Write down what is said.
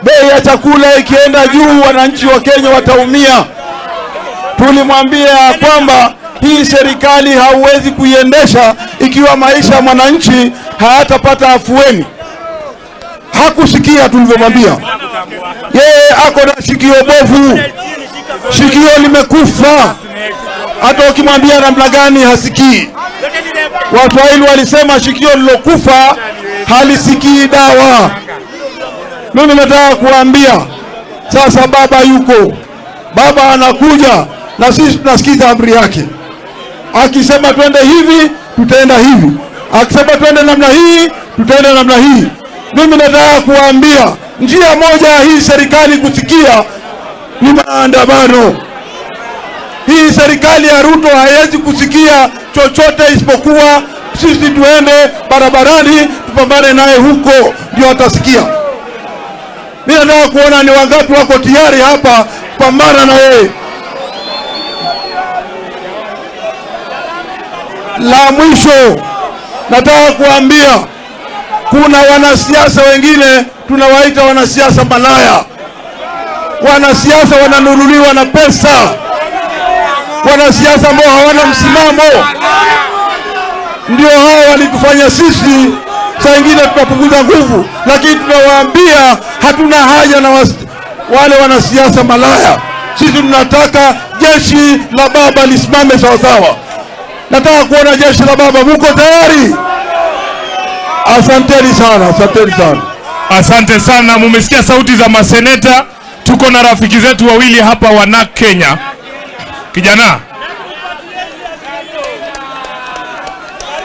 Bei ya chakula ikienda juu, wananchi wa Kenya wataumia. Tulimwambia kwamba hii serikali hauwezi kuiendesha ikiwa maisha ya mwananchi hayatapata afueni. Hakusikia tulivyomwambia. Yeye ako na shikio bovu, shikio limekufa, hata ukimwambia namna gani hasikii. Waswahili walisema shikio lilokufa halisikii dawa. Mimi nataka kuambia sasa, baba yuko, baba anakuja, na sisi tunasikiza amri yake. Akisema twende hivi, tutaenda hivi, akisema twende namna hii, tutaenda namna hii. Mimi nataka kuambia njia moja ya hii serikali kusikia ni maandamano. Hii serikali ya Ruto haiwezi kusikia chochote isipokuwa sisi tuende barabarani tupambane naye huko, ndio atasikia. Mimi nataka kuona ni wangapi wako tayari hapa kupambana na yeye. La mwisho nataka kuambia, kuna wanasiasa wengine tunawaita wanasiasa malaya, wanasiasa wananunuliwa na pesa, wanasiasa ambao hawana msimamo. Ndio hao walitufanya sisi saa ingine tunapunguza nguvu, lakini tunawaambia hatuna haja na wale wanasiasa malaya. Sisi tunataka jeshi la baba lisimame sawasawa. Nataka kuona jeshi la baba. Muko tayari? Asanteni sana, asanteni sana. Asante sana, mumesikia sauti za maseneta. Tuko na rafiki zetu wawili hapa wa NARC Kenya. Kijana,